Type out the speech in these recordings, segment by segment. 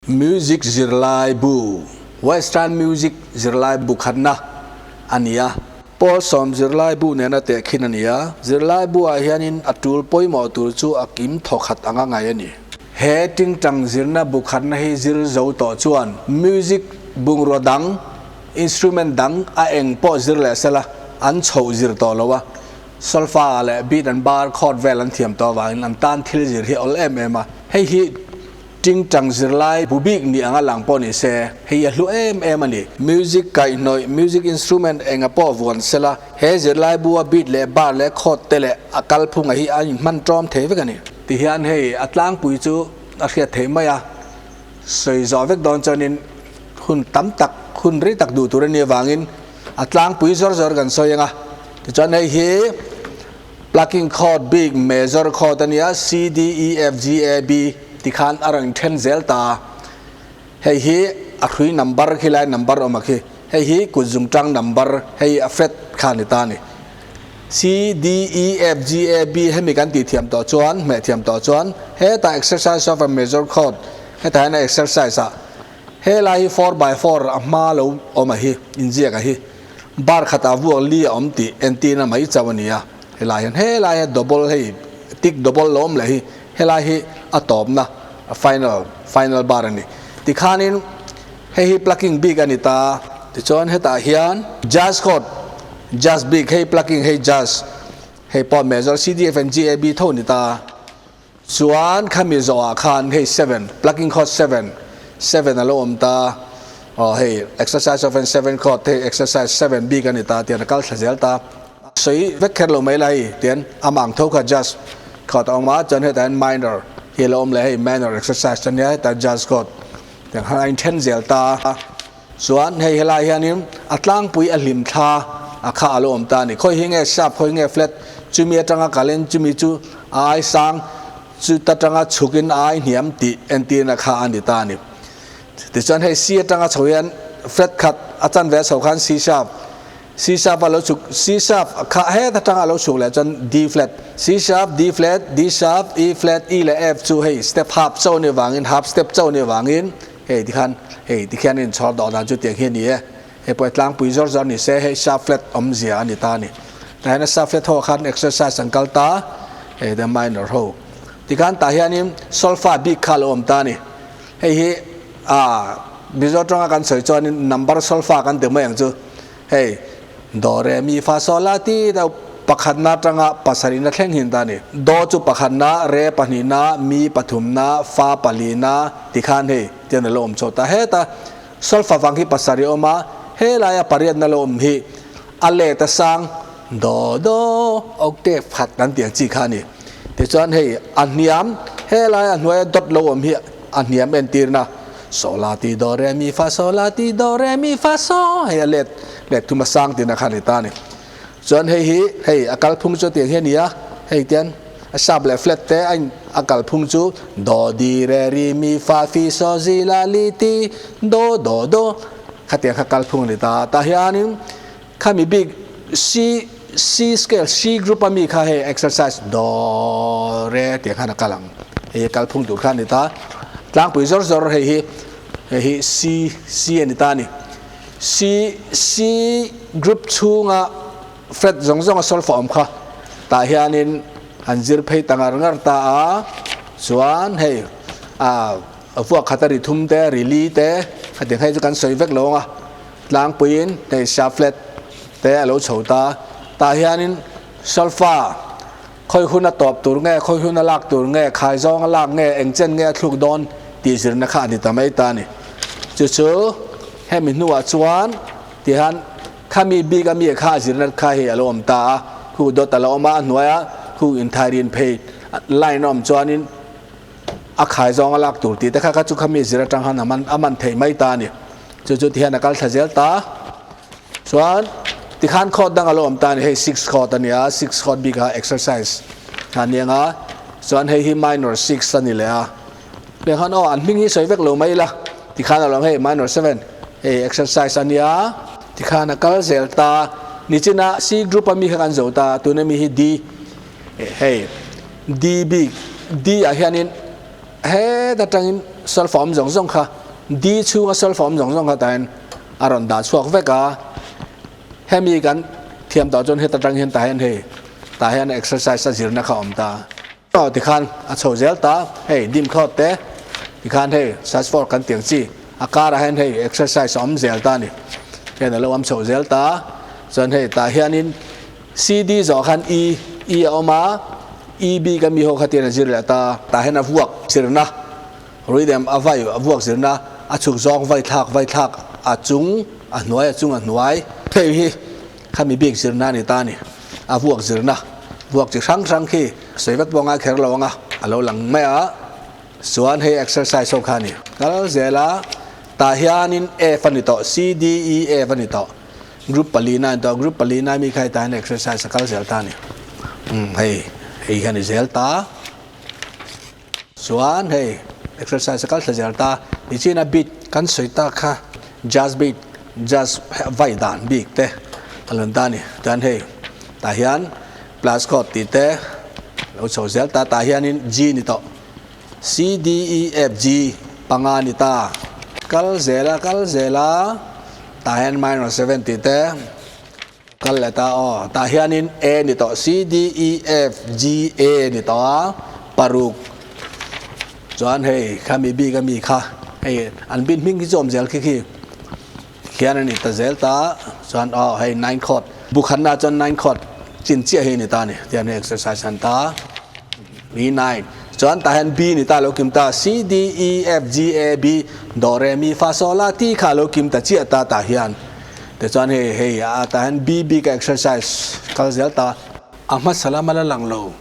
Music zirlai bu, Western Music zirlai bu khatna a ni a. Pawl sawm zirlai bu nena tehkhin a ni a. Zirlai bu ah hianin a tul pawimawh tur chu a kim thawkhat anga ngai a ni. He tingtang zirna bu khatna hi zir zo tawh chuan music bungrua dang, instrument dang a eng pawh zir leh sela an chhoh zir tawh lo a. Solfa leh beat and bar chord vel an thiam tawh avangin an tan thil zir hi awl em em a. Hei hi Tingtang zirlai bu bik ni anga lang pawh ni se, hei a hlu em em a ni. Music kaihhnawih, music instrument enga pawh vuan sela, he zirlai bu a beat leh bar leh chord te leh a kalphunga hi a inhman tawm thei vek a ni. Tihian hei a tlangpui chu a hriat theih mai a, sawi zawh vek dawn chuanin hun tam tak, hun rei tak duh tur a nih avangin a tlangpui zawr zawr kan sawi ang a. Tichuan hei hi. Plucking chord bik major chord a nia, C, D, E, F, G, A, B ti khan a rawn then zel ta. Hei hi a hrui number khi lai number awm a khi. Hei hi kut zung tang number, hei a fret kha ni ta a ni. C, D, E, F, G, A, B hemi kan tih thiam tawh chuan, hmeh thiam tawh chuan hetah exercise of a major chord hetah hian a exercise a helai hi 4x4 a hma lo awm a hi, inziak a hi. Bar khatah vuak li a awm tih entirna mai chauh a ni a, helai hian helai hian double hei tick double lo awm leh hi helai hi a tawpna a final final bar a ni. Tikhanin hei hi plucking bik a ni ta. Tichuan hetah hian jazz chord jazz bik hei plucking hei jazz hei pawh major C D F and G A B tho a ni ta. Chuan khami zawhah khan hei seven, plucking chord seven, seven a lo awm ta, aw hei exercise of an seven chord hei exercise seven bik a ni ta tian a kal thla zel ta. Sawi vek kher lo mai la hei tian amah ang tho kha jazz chord a awm a, chuan hetah hian minor hi a lo awm leh hei minor exercise a nia hetah jazz chord tiang khan a inthen zel ta. Chuan hei helai hianin a tlangpui a hlim thla a kha a lo awm ta a ni. Khawi hi nge sharp, khawi nge flat, chumi atanga kalin chumi chu a ai sang, chuta tanga chhukin a ai hniam tih entirna kha a ni ta a ni. Tichuan hei C atanga chho hian flat khat a chanve a chho khan C sharp, C sharp a lo chhuk, C sharp kha het atanga a lo chhuk leh chuan D flat, C sharp, D flat, D sharp, E flat, E leh F chu hei step half chauh a nih avangin half step chauh a nih avangin Hei tikhan, hei tikhian in chhawr dawh dan chu tiang hi a ni e. Hei pawh tlangpui zawr zawr ni se, hei sharp flat awmzia a ni ta a ni. Tah hian a sharp flat ho ah khan exercise an kal ta, hei the minor ho. Tikhan tah hianin solfa bik kha a lo awm ta a ni. Hei hi ah Mizo tawnga kan sawi chuanin number solfa kan ti mai ang chu. Hei Do re mi fa sol la ti deuh pakhatna atanga pasarihna thleng hin ta a ni. Do chu pakhatna, re pahnihna, mi pathumna, fa palihna ti khan hei tian a lo awm chho ta. Heta solfa vang hi pasarih a awm a, helaia pariatna lo awm hi a let a sang do do octave khat kan tih ang chi kha a ni. Tichuan hei a hniam helaia hnuaia dot lo awm hi a hniam entirna So la ti do re mi fa so la ti do re mi fa so hei a let let thum a sang tina kha ni ta ni. Chuan hei hi hei a kalphung chu tiang hi a ni a, hei tian a sharp leh flat te a in a kalphung chu do di re ri mi fa fi so zi la li ti do do do khatiang kha kalphung a ni ta. Tah hianin khami bik C C scale C group a mi kha hei exercise do re tiang khan a kal ang hei a kalphung tur kha a ni ta tlangpui zawr zawr hei hi hei hi C C a ni ta a ni C C group chhunga fret zawng zawng a solfa awm kha tah hianin an zir phei ta ngar ngar ta a chuan hei ah vuak khat a ri thum te ri li te hetiang hei chu kan sawi vek lo ang a. Tlangpuiin hei sharp flat te a lo chho ta. Tah hianin solfa khawi hun a tawp tur nge, khawi hun a lak tur nge, khai zawng a lak nge, eng chen nge a thluk dawn tih zirna kha a ni ta mai ta a ni. Chu chu hemi hnuah chuan tihian khami bik a mi kha a zirna kha hei a lo awm ta a, khu dawt a lo awm a, a hnuaia khu inthairin phei line a awm chuanin a khai zawng a lak tur tih te kha kha chu khami zir atang khan a man a man theih mai ta a ni. Chu chu tihian a kal thla zel ta. Chuan tikhan chord dang a lo awm ta a ni. Hei six chord a ni a, six chord bik a exercise a ni ang a. Chuan hei hi minor six a ni leh a. Heng khan aw an hming hi sawi vek lo mai ila. Tikhan a lo awm hei minor seven hei exercise a nia. Tikhan a kal zel ta. Nichina C group a mi kha kan zo ta, tuna mi hi D. Hei D bik D ah hianin. Heta tangin solfa awm zawng zawng kha D chhunga solfa awm zawng zawng kha tah hian a rawn dah chhuak vek a. Hemi kan thiam tawh chuan heta tang hian tah hian hei tah hian exercise a zirna kha a awm ta. Aw tikhan a chho zel ta, hei dim khawt te tikhan hei search for kan tiang chi a karah hian hei exercise a awm zel ta a ni. Hian a lo awm chho zel ta, chuan hei tah hianin CD zawh khan E, E a awm a, E bik a mi ho kha tian a zir leh ta, tah hian a vuak zirna rhythm a vai a vuak zirna a chhuk zawng vai thlak vai thlak a chung a hnuai a chung a hnuai hei hi Khami bik zirna a ni ta a ni. A vuak zirna, vuak chi hrang hrang khi sawi vek pawh a ngai kher lo ang a, a lo lang mai a. Chuan hei exercise ho kha a ni. Kal zel a, tah hianin F a ni tawh, C, D, E, F a ni tawh. Group palina a ni tawh, group palina mi kha hetah hian exercise a kal zel ta a ni. Umm hei, hei hian a ni zel ta. Chuan hei exercise a kal thla zel ta, nichina beat kan sawi tak kha jazz beat, jazz vai dan bik te a lo ni ta a ni. Chuan hei tah hian plus chord tih te lo chho zel ta, tah hianin G ni tawh, C D E F G panga ni ta, kal zel a kal zel a tah hian minor seven tih te. Kal leh ta aw. Tah hianin A ni tawh. C, D, E, F, G, A ni tawh a. Paruk. Chuan hei khami bik ami kha hei an bin hming hi chu awm zel khi khi khian a ni ta zel ta. Chuan aw hei nine chord. Bukhanna chuan nine chord chin chiah hi a ni ta a ni. Tihian hei exercise an ta. B nine. Chuan tah hian B ni ta lo kim ta. C, D, E, F, G, A, B, Do, Re, Mi, Fa, Sol, La, Ti kha lo kim ta chiah ta tah hian. Tichuan hei hei a tah hian B bik a exercise kal zel ta. A hmasa lama la lang lo.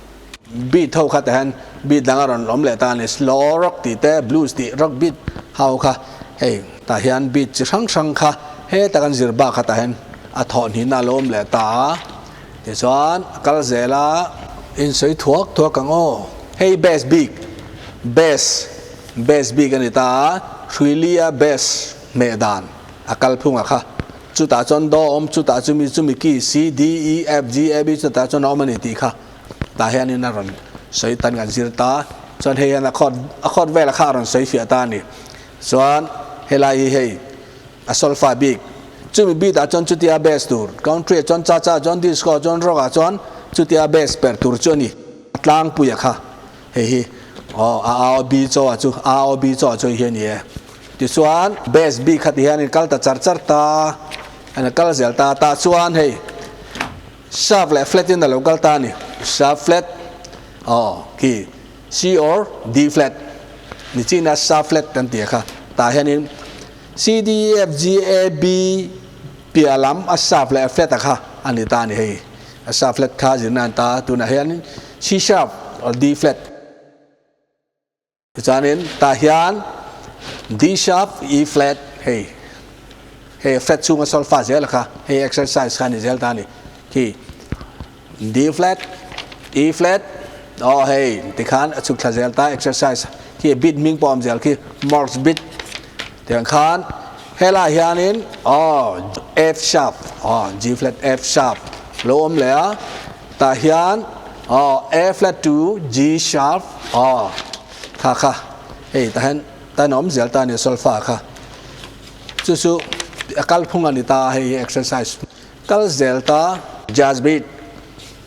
Beat ho kha tah hian beat dang a rawn awm leh ta a ni. Slow rock tih te blues tih rock beat ho kha hei tah hian beat chi hrang hrang kha heta kan zir bak kha tah hian a thawh hnihna a lo awm leh ta a. Tichuan a kal zel a. Insawi thuak thuak ang aw. Hei bass bik bass bass bik a ni ta a. Hruilia bass hmeh dan. A kalphung a kha. Chutah chuan do a awm, chutah chumi chumi ki C, D, E, F, G, A, B chutah chuan a awm a ni tih kha tah hianin a rawn sawi tan kan zir ta. Chuan hei hian a khawt a khawt vel a kha a rawn sawi fiah ta a ni. Chuan helai hi hei a solfa bik. Chumi beat ah chuan chutia bass tur, country ah chuan cha cha ah chuan disco ah chuan rock ah chuan chutia bass per tur chu a ni. A tlangpui a kha hei hi aw a A B chaw ah chu A O B chaw ah chu hei hi a ni e. Tichuan bass bik kha ti hian in kal ta char char ta, an kal zel ta, tah chuan hei sharp leh flat in a lo kal ta a ni, sharp flat aw khi C or D flat ni chin a sharp flat kan tih kha tah hian in C D E F G A B piah lam a sharp leh flat a kha a ni ta a ni hei a sharp flat kha zirna an ta tunah hian in C sharp or D flat. Tichuanin tah hian D sharp, E flat hei hei flat chhunga solfa zel a kha hei exercise kha a ni zel ta a ni khi D flat, E flat aw hei tikhan a chhuk thla zel ta exercise khi beat hming pawh a awm zel khi Morse beat tiang khan helaiah hianin aw F sharp aw G flat F sharp lo awm leh a. Tah hian aw A flat to G sharp aw kha kha hei tah hian tan a awm zel ta a ni solfa kha chu chu a kal phung a ni ta hei hi exercise kal zel ta jazz beat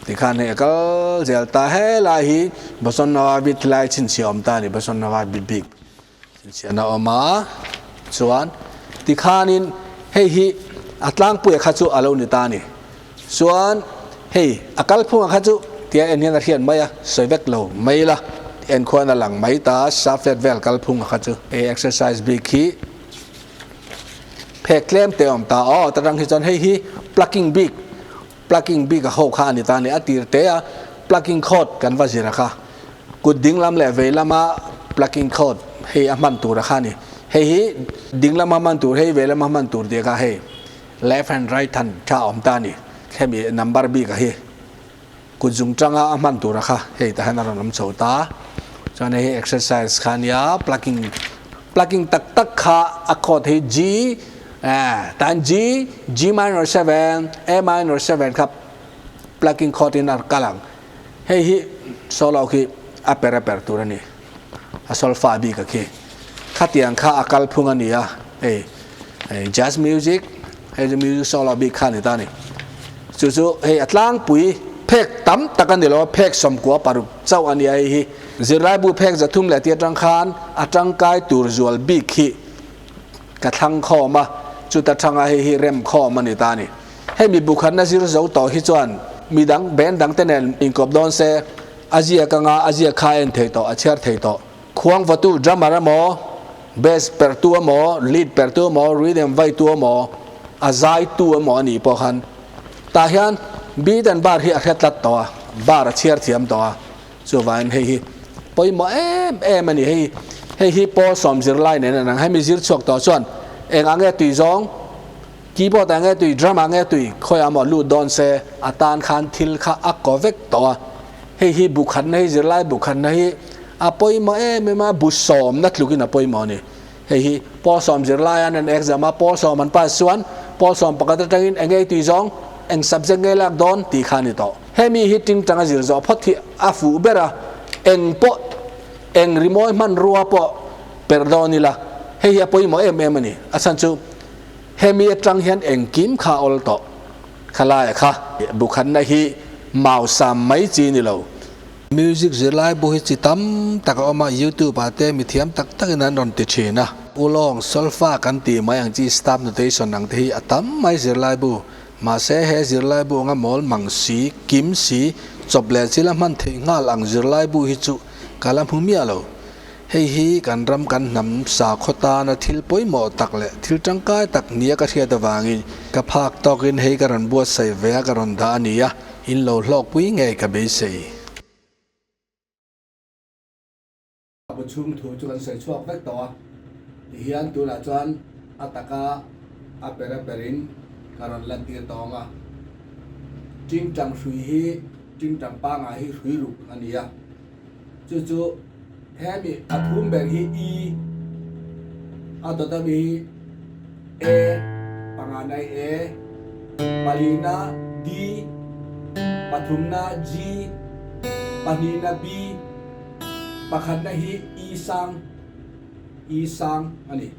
tikhan hei a kal zel ta helai hi bossa nova beat lai chhinchhiah a awm ta a ni bossa nova beat bik. Chhian a awm a, chuan tikhanin hei hi a tlangpuia kha chu a lo ni ta a ni. Chuan hei a kalphunga kha chu tia en hian a hriat mai a, sawi vek lo mai la en khuan a lang mai ta, saflet vel kalphunga kha chu. Hei exercise bik hi phek tlem te a awm ta, aw ta tang hi chuan hei hi plucking bik, plucking bik a ho kha a ni ta a ni, a tir te a plucking chord kan va zir a kha. Kut ding lam leh vei lama plucking chord hei a hman tur a kha a ni. Hei hi ding lama hman tur, hei vei lama hman tur tih kha hei left hand right hand tha a awm ta a ni. Hemi number bik a hi kut zung tanga a hman tur a kha hei tah hian a rawn awm chho ta. Chuan hei hi exercise kha a nia plucking plucking tak tak kha a chord hi G eh tah hian G, G minor seven, A minor seven kha plucking chord in a kal ang. Hei hi solo khi a per a per tur a ni. A solfa bik a khi. Khatiang kha a kalphung a ni a, hei hei jazz music, hei chu music solo bik kha a ni ta a ni. Chu chu hei a tlangpui phek tam tak a ni lo a, phek 96 chauh a ni a hei hi. Zirlaibu phek 300 leh tih atang khan a tangkai tur zual bik hi ka thlang khawm a, chuta thanga hei hi rem khawm a ni ta a ni. Hemi bukhatna zir zo tawh hi chuan midang band dangte nen inkawp dawn se, a ziak anga a ziak kha a en thei tawh, a chhiar thei tawh. Khuang vatu drummer emaw, bass perhtu emaw, lead perhtu emaw, rhythm vaitu emaw, a zaitu emaw a nih pawh khan tah hian beat and bar hi a hre tlat tawh a, bar a chhiar thiam tawh a, chuvangin hei hi pawimawh em em a ni. Hei hei hi pawl sawm zirlai nen an ang, hemi zir chhuak tawh chuan eng ang nge tui zawng, keyboard ah nge tui, drum ah nge tui, khawiah maw lut dawn se a tan khan thil kha a kaw vek tawh a. Hei hi bu khatna hi zirlai bu khatna hi a pawimawh em em a, bu sawmna tlukin a pawimawh a ni. Hei hi pawl sawm zirlai an an exam a, pawl sawm an pass chuan pawl sawm pakhat atangin eng ei tui zawng, eng subject nge lak dawn tih kha a ni tawh. Hemi hi tingtanga zir zawh phawt hi a fuh ber a, eng pawh eng rimawi hmanrua pawh perh dawn ila hei hi a pawimawh em em a ni. A chhan chu hemi atang hian engkim kha a awl tawh. Khalai kha bukhatna hi mausam mai chi ni lo. Music zirlai bu hi chi tam tak a awm a, YouTube ah te mi thiam tak tak in an rawn ti thin a. Ulawng, solfa kan tih mai ang chi staff notation ang te hi a tam mai zirlai bu. Mahse he zirlai bu anga mawl mang si, kim si, chawp leh chila hman theih nghal ang zirlai bu hi chu ka la hmu miah lo. Hei hi kan ram kan hnam sakhaw tana thil pawimawh tak leh thil tangkai tak nia ka hriat avangin ka phak tawkin hei ka rawn buatsaih ve a ka rawn dah a ni a, in lo hlawkpui ngei ka beisei. A bu chhung thu chu kan sawi chhuak vek tawh a, tihian tunah chuan a taka a per a perin ka rawn lantir tawh ang a. Tingtang hrui hi tingtang pangai hi hrui ruk a ni a. Chu chu hemi a thum ber hi E, a dawt ami hi A, pangana hi A, palina D, pathumna G, pahnihna B, pakhatna hi E sang, E sang a ni.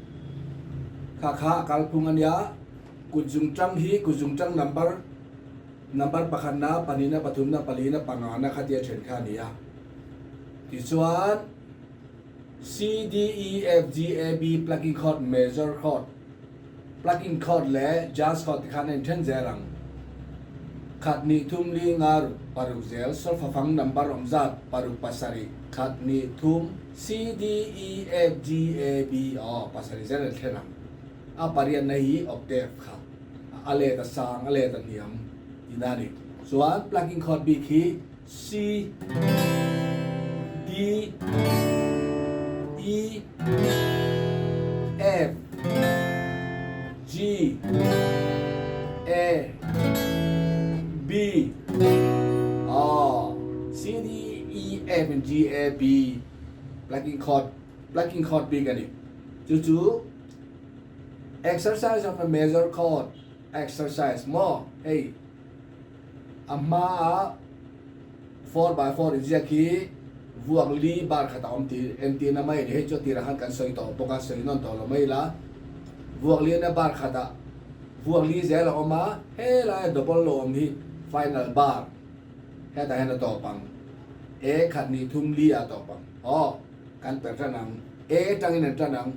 Kha kha a kalphung a nia, kut zungtang hi kut zungtang number. Number pakhatna, pahnihna, pathumna, palina, pangana kha tia then kha a ni a. Tichuan, C, D, E, F, G, A, B plucking chord, major chord, plucking chord leh jazz chord ti khan a inthen zel ang. Khat hnih thum li nga ruk paruk zel solfa fang number awm zat paruk pasarih khat hnih thum C, D, E, F, G, A, B aw pasarih zel a inthen ang. A pariatna hi octave kha. A let a sang, a let a hniam tihna a ni. Chuan plucking chord bik hi C, D, E, F, G, A, B, aw, C, D, E, F and G, A, B plucking chord, plucking chord bik a ni. Chu chu. Exercise of a major chord exercise maw hei a hma a 4x4 inziak hi vuak li bar khat a awm tih entirna mai a ni. Hei chu a tirah khan kan sawi tawh bawk a, sawi nawn tawh lo mai ila. Vuak li ania bar khat ah vuak li zel a awm a, helai a double lo awm hi final bar hetah hian a tawp ang. E khat hnih thum li ah a tawp ang. Aw kan per tan ang. E tangin an tan ang.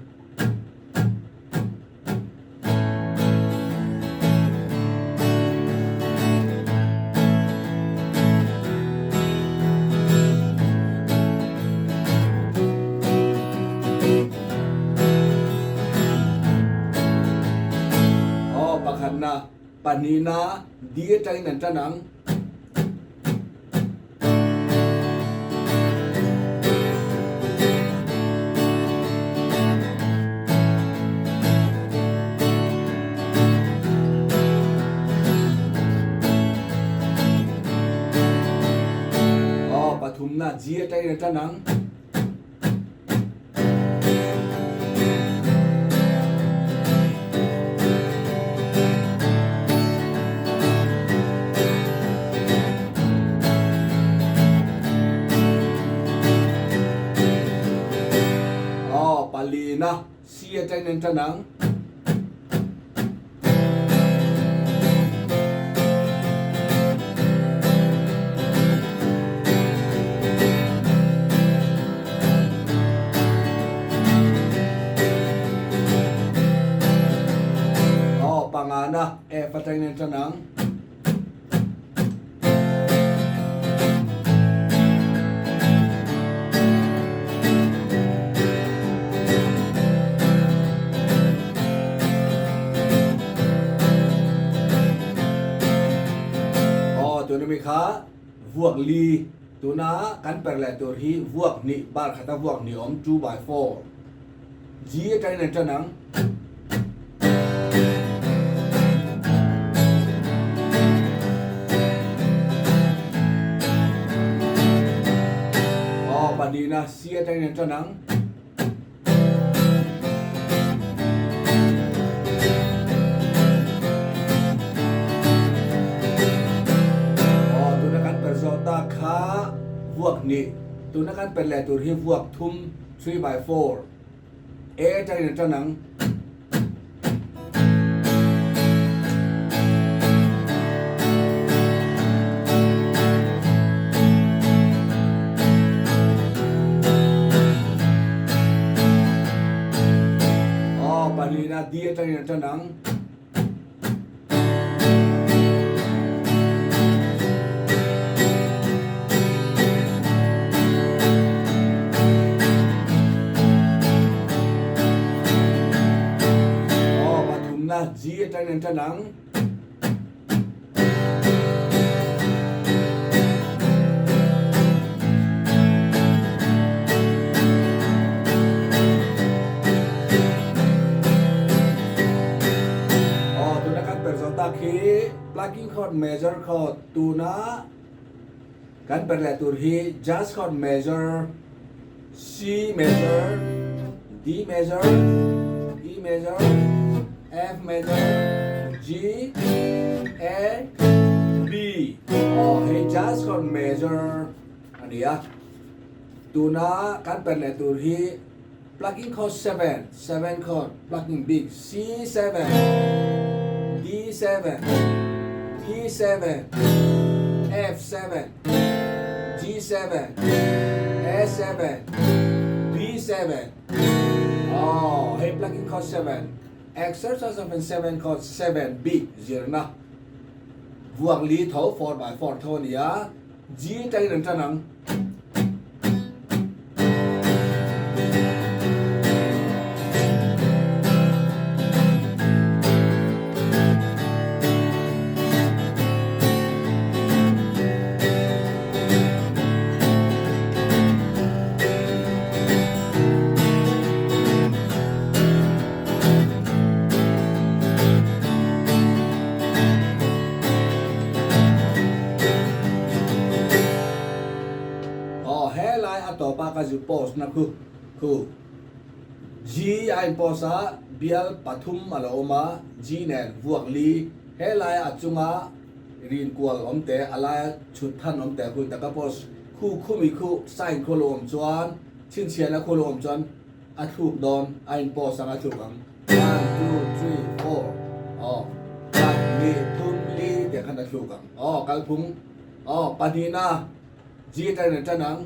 Aw, pakhatna, pahnihna, D atangin an tan ang. Aw, pathumna G atangin a tan ang. atangin an tan ang. Aw, pangana F atangin an tan ang. Aw tuna mi kha vuak li tuna kan per leh tur hi vuak hnih bar khata vuak hnih awm 2/4 G atangin an tan ang. Aw pahnihna C atangin an tan ang. Aw tuna kan per zawh tak kha vuak hnih tuna kan per leh tur hi vuak thum 3/4. E atangin a tan ang. Aw, pahnihna D atangin a tan ang. Aw, pathumna G atangin an tan ang. Aw tuna kan per zawh tak hi plucking chord major chord tuna kan per leh tur hi just chord major C major D major E major F major G A B aw hei just chord major a ni a tuna kan per leh tur hi Plucking chord 7, 7 chord, plucking bik C7, D7, E7, F7, G7, A7, B7. Aw, hei plucking chord 7. Exercise of 7 chord 7 bik zirna. Vuak li tho 4 by 4 tho a ni a, G atangin an tan ang. Aw helai a tawpa ka zu post na khu khu G a in post a bial pathum a lo awm a G nen vuak li helai a chunga rin kual awm te a laia chhut than awm te hun taka post khu khumi khu sign khu a lo awm chuan chhinchhiahna khu a lo awm chuan A thluk dawn, a in pause ang a thluk ang. One, two, three, four, aw, khat, hnih, thum, li tih khan a thluk ang. Aw, kalphung, aw, pahnihna, G atangin a tan ang.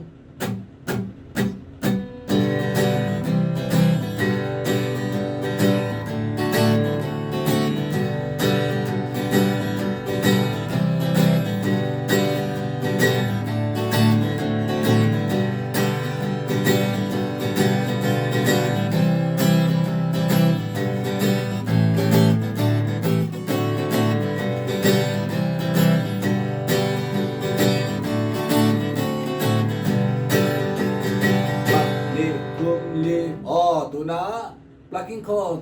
Plucking chord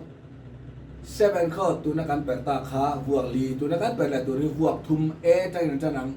7 chord tuna kan per ta kha vuak li tuna kan per leh tur hi vuak thum A atangin an tan ang.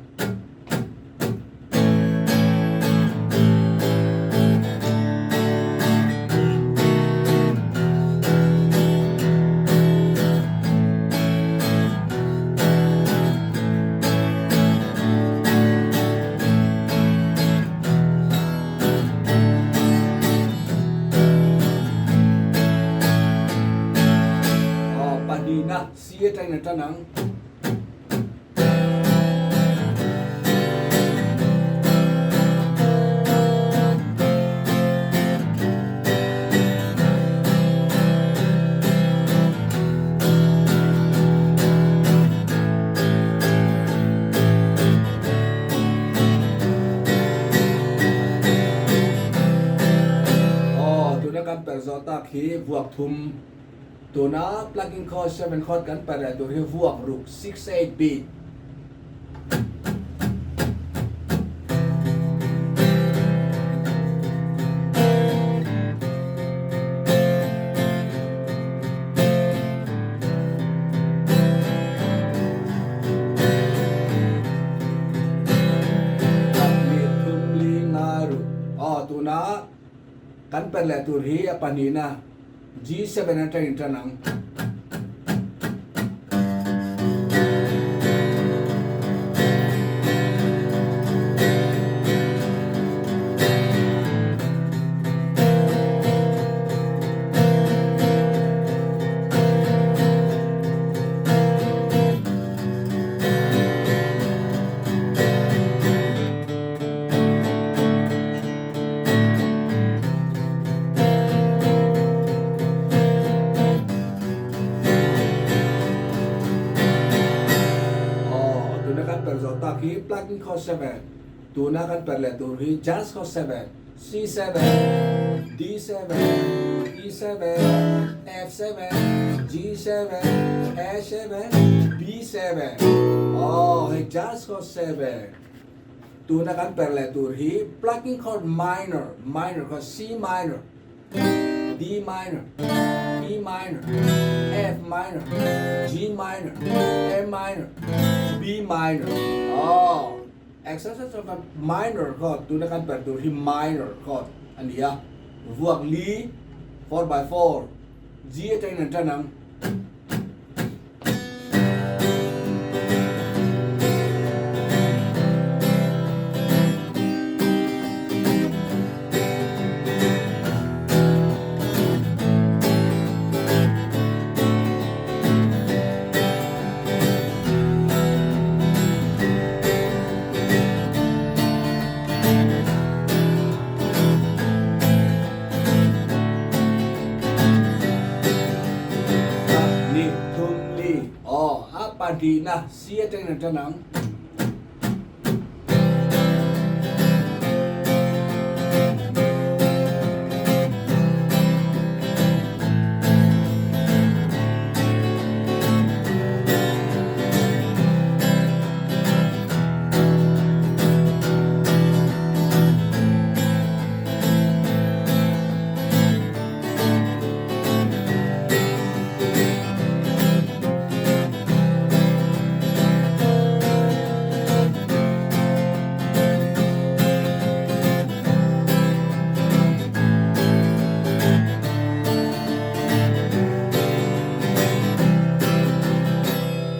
pahnihna C atangin a tan ang. Aw, tuna kan per zawh tak hi vuak thum. Tuna plucking chord seven chord kan per leh tur hi vuak ruk 6 8 beat. Tuna kan per leh tur hi a pahnihna G7 atangin tan ang. Aw, tuna kan per zawh tak hi plucking chord 7, tuna kan per leh tur hi jazz chord 7, C7, D7, E7, F7, G7, A7, B7. Aw, hei jazz chord 7. Tuna kan per leh tur hi plucking chord minor, minor kha C minor, D minor, E minor, F minor, G minor, A minor, B minor. Aw, exercise chuan kan minor chord tuna kan per tur hi minor chord a ni a, vuak li 4/4, G atangin an tan ang. Ni thum li aw a pahnihna si atangin an tan ang.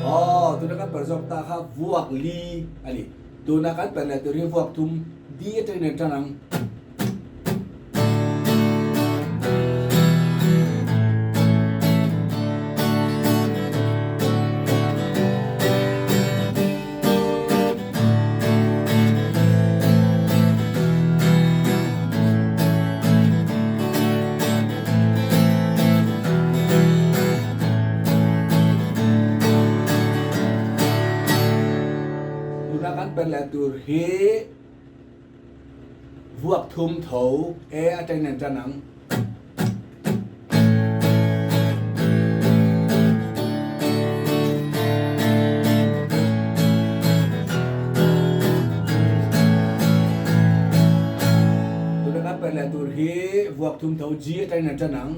Aw, tuna kan perh zawk ta kha vuak li a ni. Tuna kan perh leh tur hi vuak thum D atangin an tan ang. Tuna kan per leh tur hi vuak thum tho e atangin an tan ang. Tuna kan per leh tur hi vuak thum tho G atangin an tan ang.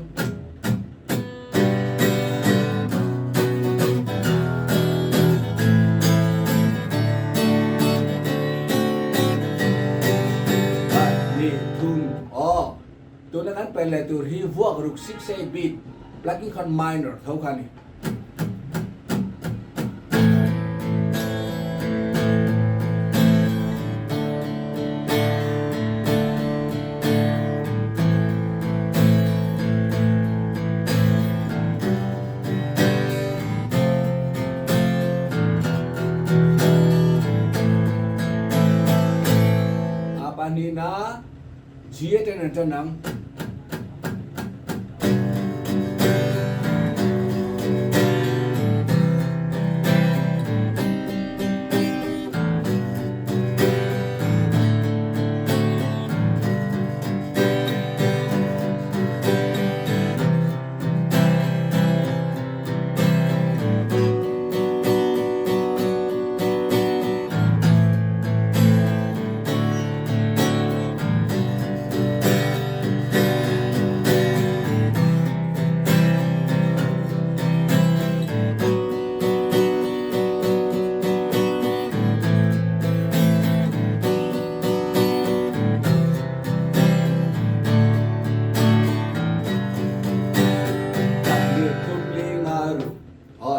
Aw, tuna kan pen leh tur hi vuak ruk 6 8 beat plucking chord minor tho kha a ni. thin a, G atangin an tan ang.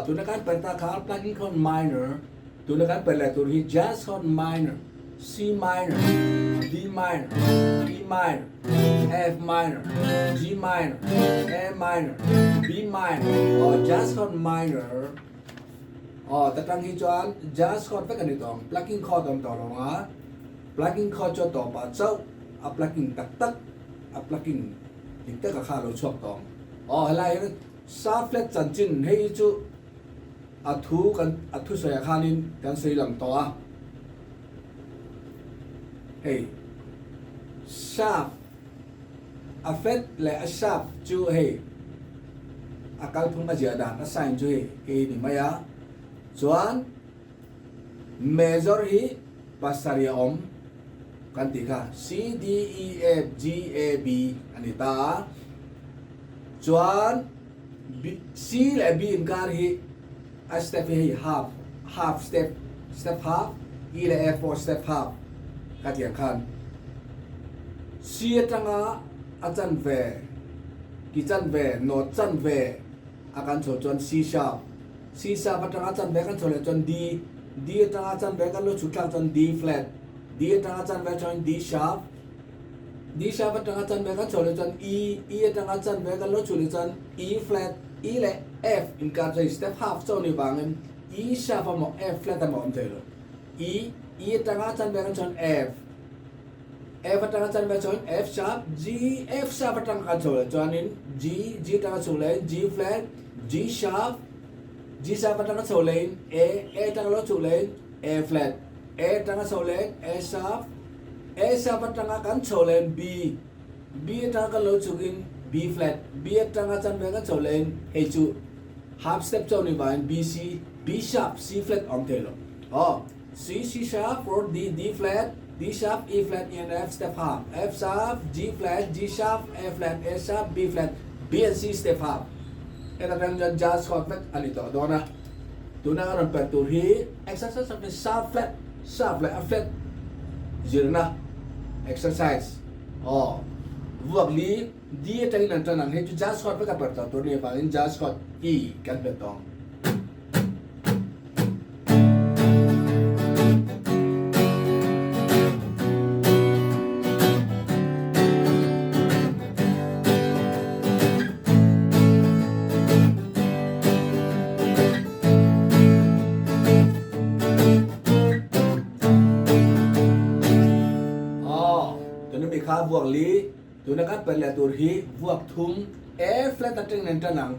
Tuna kan perh ta kha plucking chord minor, tuna kan perh leh tur hi jazz chord minor, C minor, D minor, E minor, F minor, G minor, A minor, B minor, aw jazz chord minor. Aw ta tang hi chuan jazz chord vek a ni tawh ang, plucking chord a awm tawh lo ang a, plucking chord chu a tawpah chauh a plucking tak tak a plucking dik taka kha a lo chhuak tawh ang. Aw helai hian sharp flat chanchin hei hi chu a thu kan a thusawiah khanin kan sawi lang tawh a, hei sharp A flat leh a sharp chu hei a kalphung a ziah dan a sign chu hei hei ni mai a, chuan major hi pasarih a awm kan tih kha C D E F G A B a ni ta a, chuan B C leh B inkar hi a step hi hei half half step step half E leh F pawh step half ka tih ang khan C atanga a chanve ki chanve note chanve a kan chho chuan C sharp C sharp atanga a chanve kan chho leh chuan D D atanga a chanve kan lo chhut thlak chuan D flat D atanga a chanve chuan D sharp D sharp atanga chanve kan chho leh chuan E, E atanga chanve kan lo chhu leh chuan E flat, E leh F inkar chu hei step half chauh ni vangin E sharp emaw F flat emaw awm thei lo. E, E atanga chanve kan chho chuan F, F atanga chanve chho in F sharp, G, F sharp atanga kan chho leh chuanin G, G atanga chho leh in G flat, G sharp, G sharp atanga chho leh in A, A atanga lo chhu leh in A flat, A atanga chho leh in A sharp, A sharp atanga kan chho leh B, B atanga kan lo chhukin B flat, B atanga chanve kan chho leh hei chu half step chauh ni vangin B C, B sharp, C flat awm thei lo. Aw, C, C sharp, 4, D, D flat, D sharp, E flat, E and F step half, F sharp, G flat, G sharp, A flat, A sharp, B flat, B and C step half. Heta tang chuan jazz chord vek a ni tawh dawn a. Tuna ka rawn perh tur hi exercise of the sharp flat, sharp leh a flat zirna exercise aw vuak li D atangin an tan ang hei chu jazz chord vek a perh tawh tur a nih avangin jazz chord E kan perh tawh ang. Aw, tuna mi kha vuak li, tuna kan perh leh tur hi vuak thum A flat atangin an tan ang.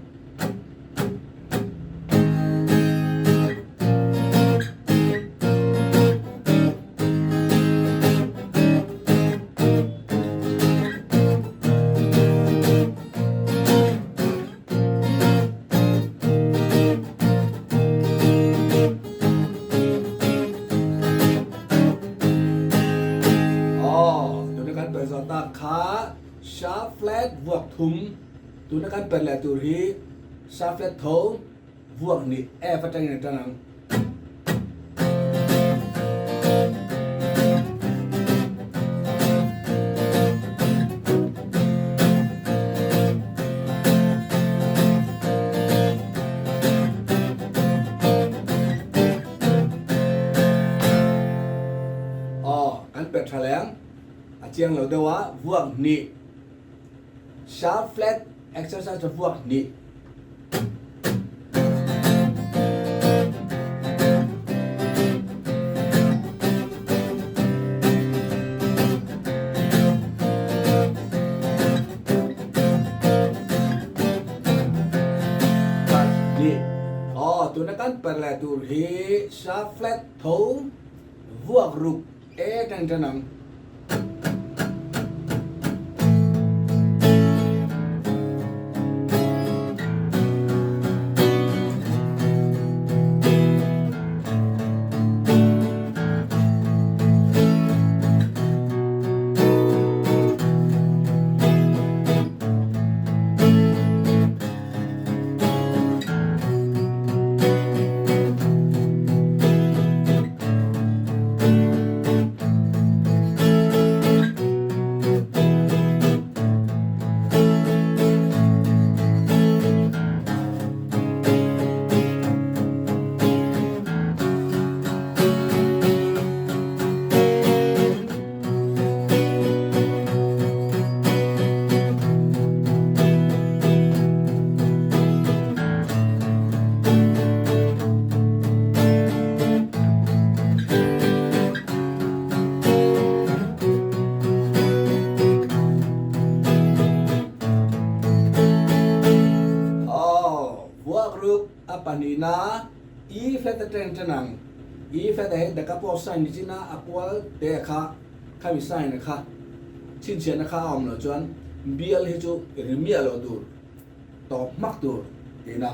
Aw, tuna kan perh zawh tak kha sharp flat vuak thum, tuna kan perh leh tur hi sharp flat tho vuak nih F atangin a tan ang. Aw, kan perh tha leng a chiang lo deuh a, vuak hnih sharp flat exercise a vuak hnih. Hnih. Aw, tuna kan per leh tur hi sharp flat tho vuak ruk e tang tan ang. Aw, vuak ruk a pahnihna E flat a ṭeng ṭen ang. E flat a he da capo sign ni chin a, a kual te kha khami sign kha chhinchhiahna kha a awm loh chuan bial hi chu ri miah loh tur, tawp hmak tur tihna.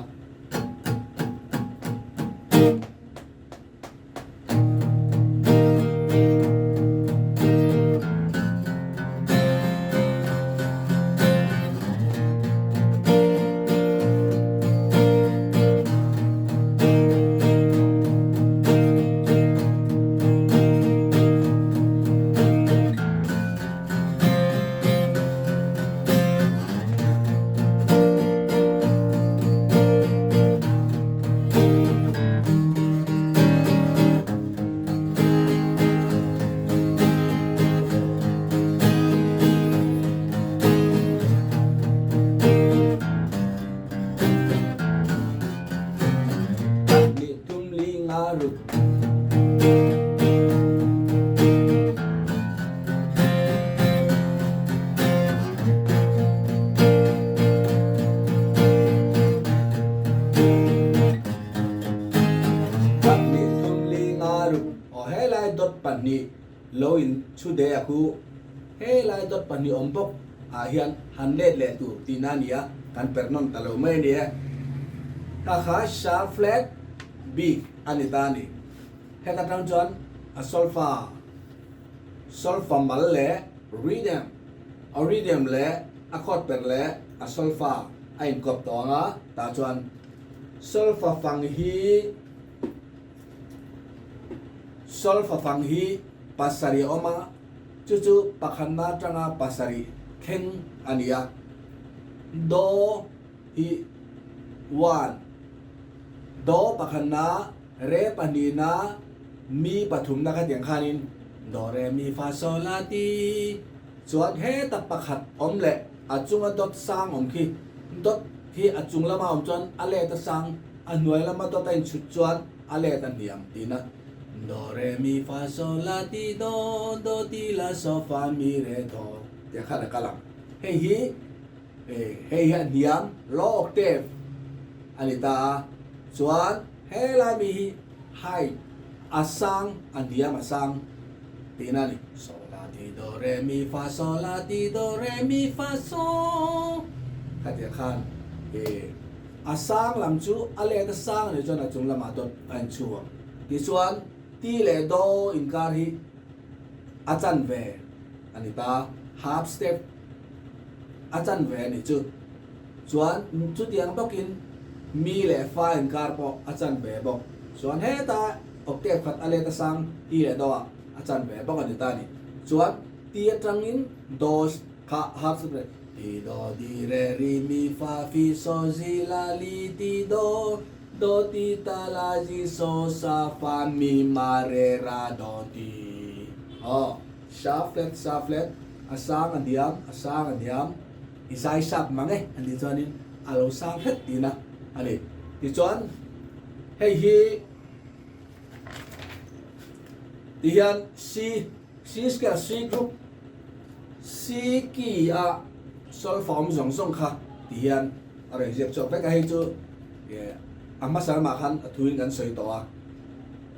Pahnih tum li nga ruk. Pahnih tum li nga ruk. Aw helai dawt pahnih lo in chhu de a khu. Helai dawt pahnih awm bawk ah hian han let leh tur tihna a ni a, kan perh nawn ta lo mai a ni e. Kha kha sharp flat bik a ni ta a ni. Heta tang chuan a solfa, solfa mal leh rhythm, a rhythm leh a chord perh leh a solfa a inkawp tawh ang a, tah chuan solfa fang hi Solfa fang hi pasarih a awm a, chu chu pakhatna atanga pasarih thleng a ni a. Do hi one, do pakhatna, re pahnihna, mi pathumna khatiang khanin do re mi fa sol la ti chuan heta pakhat awm leh a chunga dot sang awm khi dot hi a chung lama awm chuan a let a sang a hnuai lama dot a inchhut chuan a let a hniam tiin a Do re mi fa sol la ti do do ti la so fa mi re do tih khan a kal ang. Hei hi hei hi a hniam low octave a ni ta a, chuan helai mi hi high a sang a hniam a sang tiin a ni. Sol la ti do re mi fa sol la ti do re mi fa sol khatiang khan A sang lam chu a let a sang anih chuan a chung lamah dawt a inchhuak. Tichuan, ti leh do inkar hi a chanve a ni ta, half step a chanve a nih chu. Chuan, chutiang bawkin mi leh fa inkar pawh a chanve bawk. Chuan heta octave khat a let a sang ti leh do ah a chanve bawk a ni ta a ni. Chuan, ti atangin do Kha half step leh ti do di re ri mi fa fi so zi la li ti do do ti ta la zi so sa fa mi ma re ra do ti aw sharp flat sharp flat a sang a hniam a sang a hniam i zai sap mang e an tih chuanin a lo sang hret tihna a ni tichuan hei hi tihian C C scale C group C key a solfa awm zawng zawng kha ti hian a rawn ziak chhuak vek a, hei chu A hmasa lamah khan a thuin kan sawi tawh a,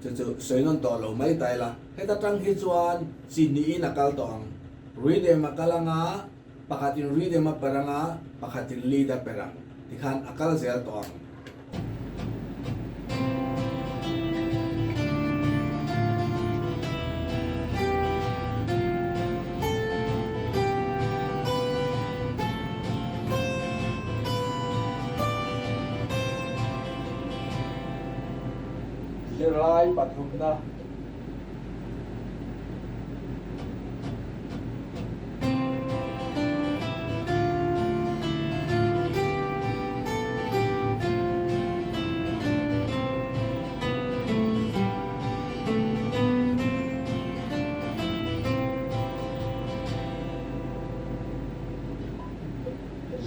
chu chu sawi nawn tawh lo mai ta ila. Heta tang hi chuan chi hnihin a kal tawh ang. Rhythm a kal anga, pakhatin rhythm a per anga, pakhatin lead a per ang tikhan a kal zel tawh ang. Zirlai pathumna.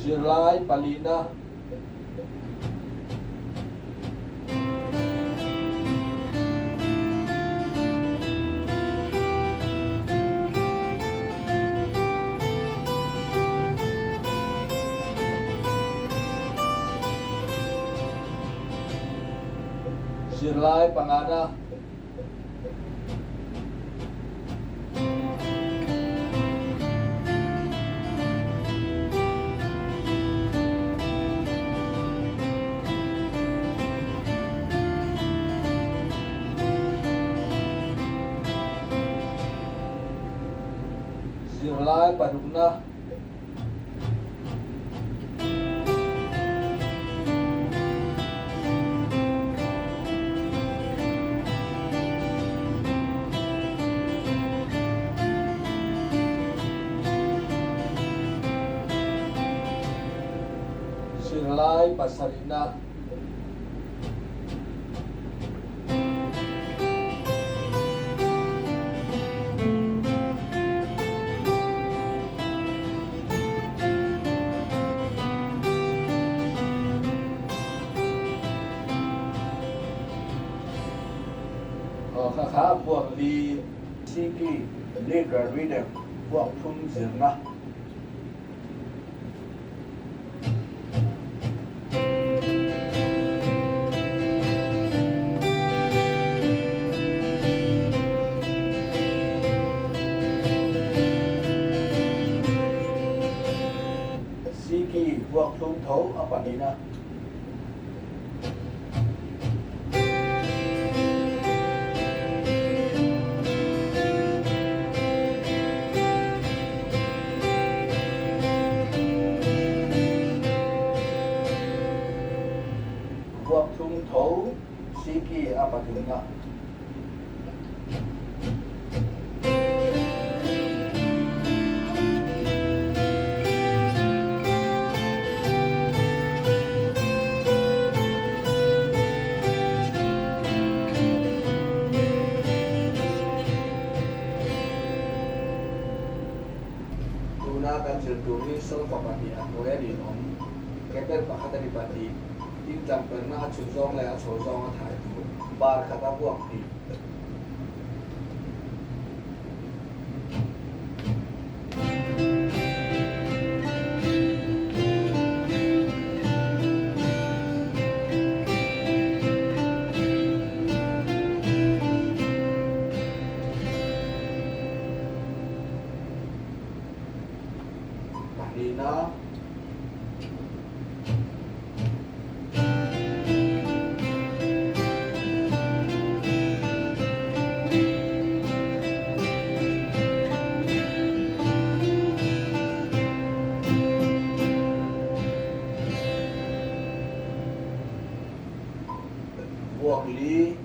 Zirlai palina. Zirlai pangana. Zirlai parukna. Zirlai pasarihna. Aw kha kha vuak li Siki Leader Reader vuak thum zirna. Siki vuak thum tho a pahnihna. Vuak thum tho Siki a pathumna. Tuna kan zir tur hi solfa pahnih a hnuai a rinawm, keper pakhat a ri pahnih, tin tangperna a chhun zawng leh a chho zawng a thai tur, bar khat a vuak hnih. Pahnihna. Vuak li.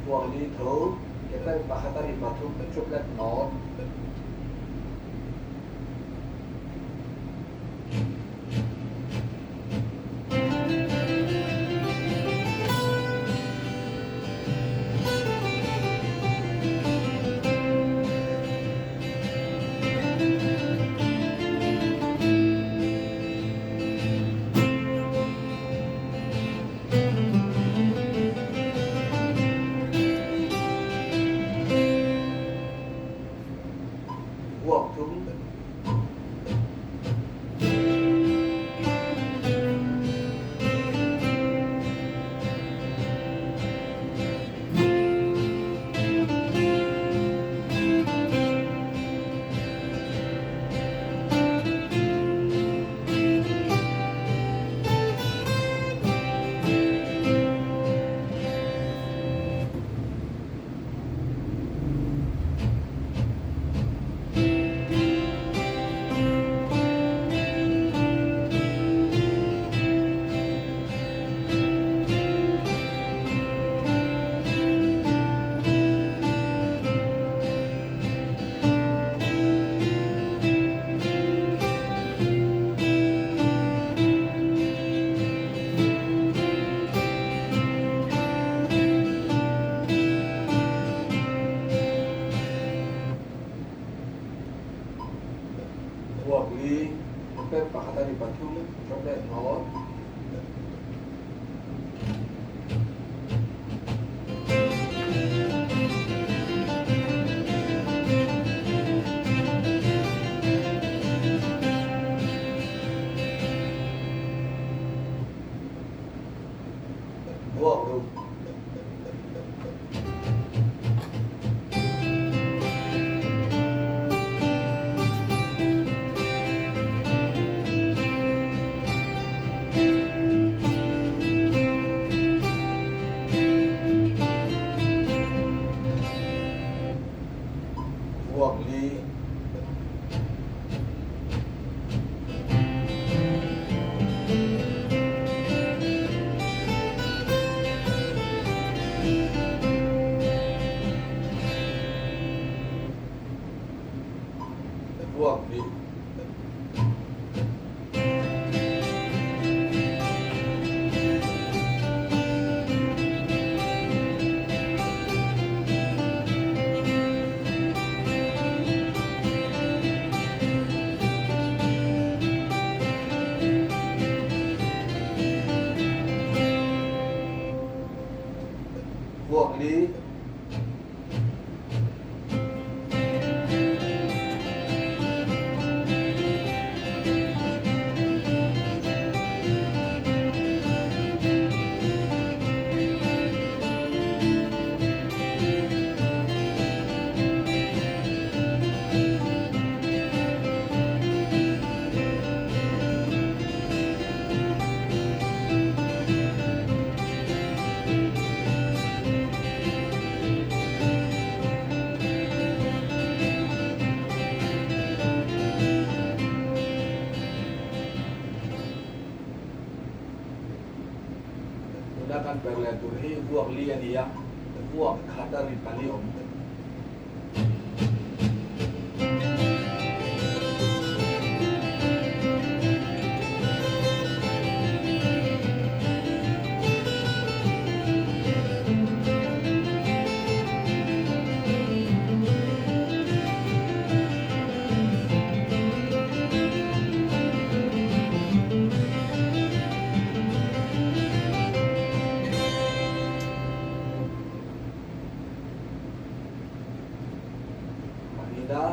Vuak li tho, kepen pakhat a ri pathum triplet note. Trumpet pakhat a ri pathum, trumpet note. Vuak ruk. Vuak li. Vuak hnih. Vuak li. Tuna kan per leh tur hi vuak li a ni a, vuak khat a ri pali awm. Pahnihna.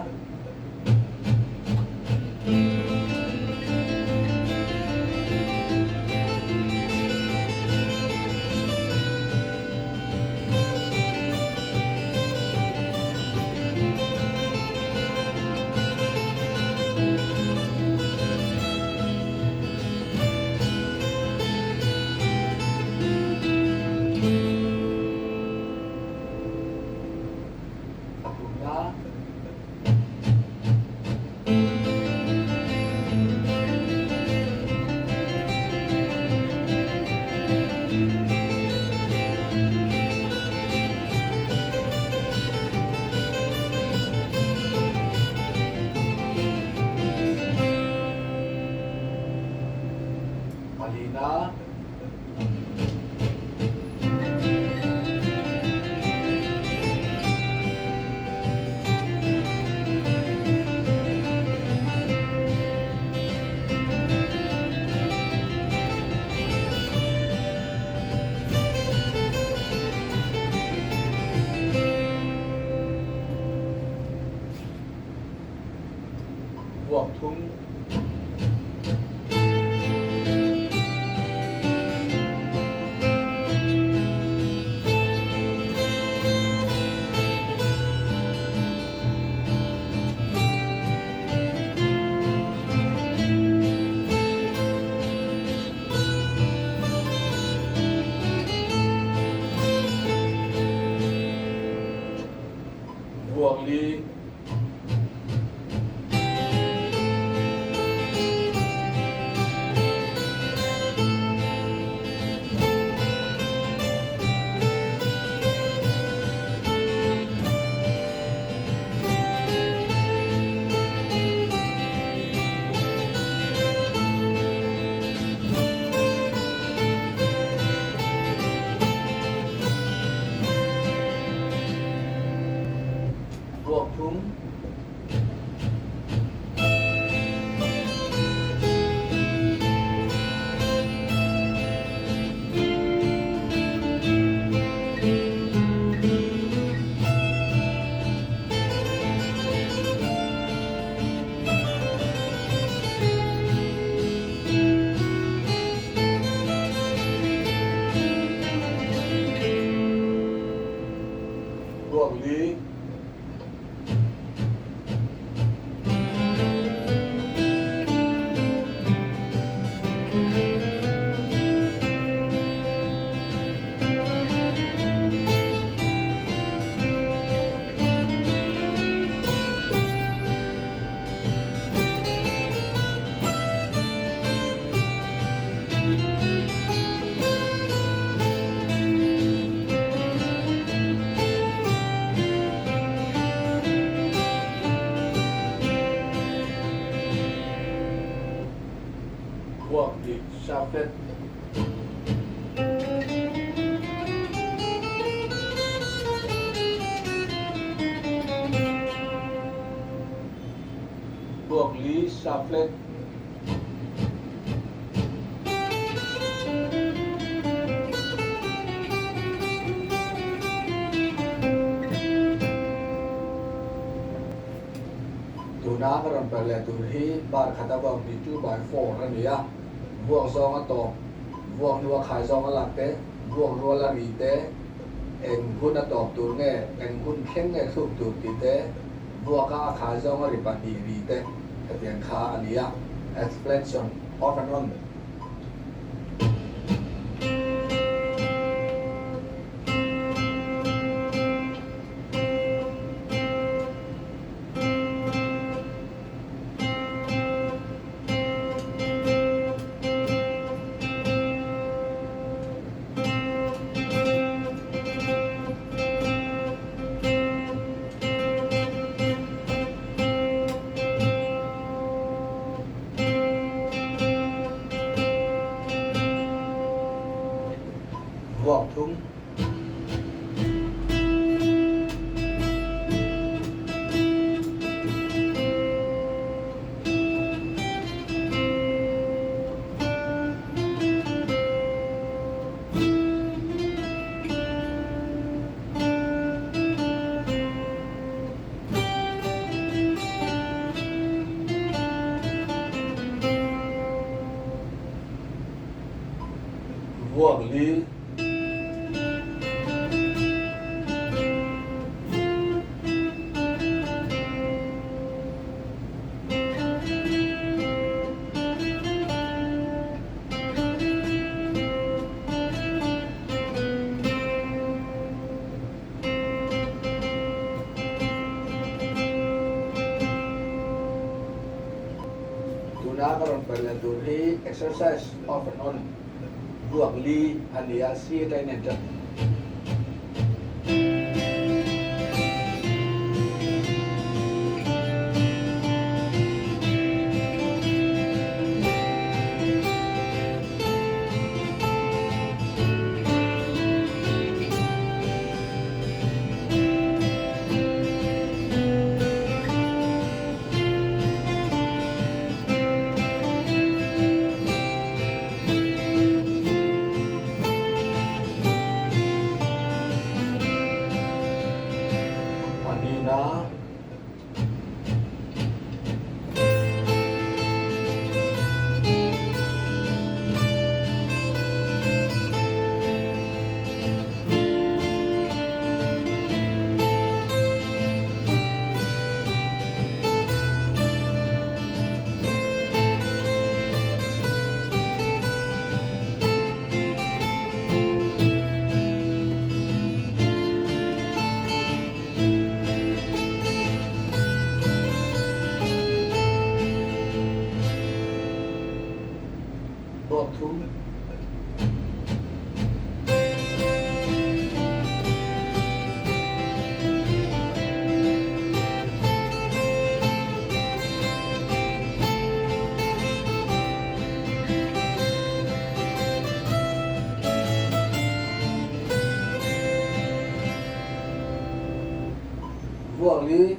Pathumna. Palina. Vuak thum. Vuak li. Vuak thum. Vuak hnih sharp flat. Vuak li sharp flat. Tuna ka rawn per leh tur hi bar khat a vuak hnih 2x4 a ni a, vuak zawng a tawp, vuak hnua khai zawng a lak te, vuak rual a ri te, eng hun a tawp tur nge, eng hun thleng nge thluk tur tih te, vuaka a khai zawng a ri pahnih ri te hetiang kha a ni a, Explanation off and on. Vuak thum. Vuak li. Tuna ka rawn per leh tur hi exercise off and on vuak li a ni a, C atangin a inṭan. Pahnihna. Bawk thum. Vuak li.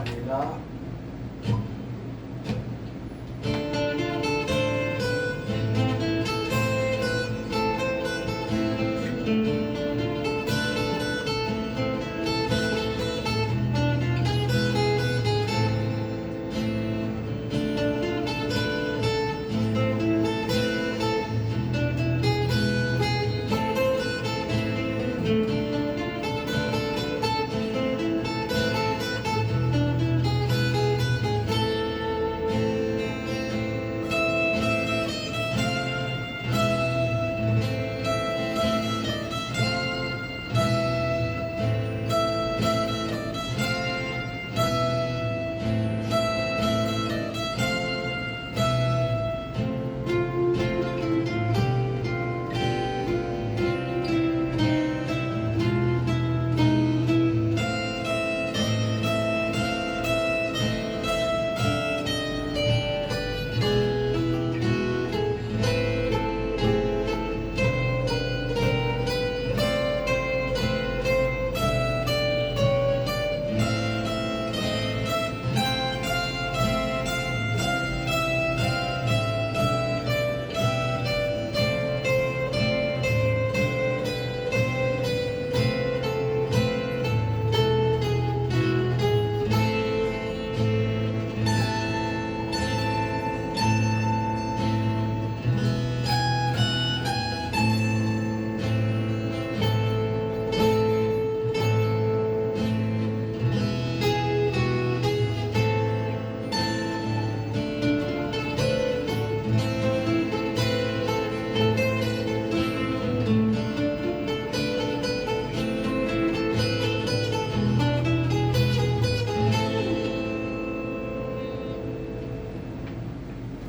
Pahnihna.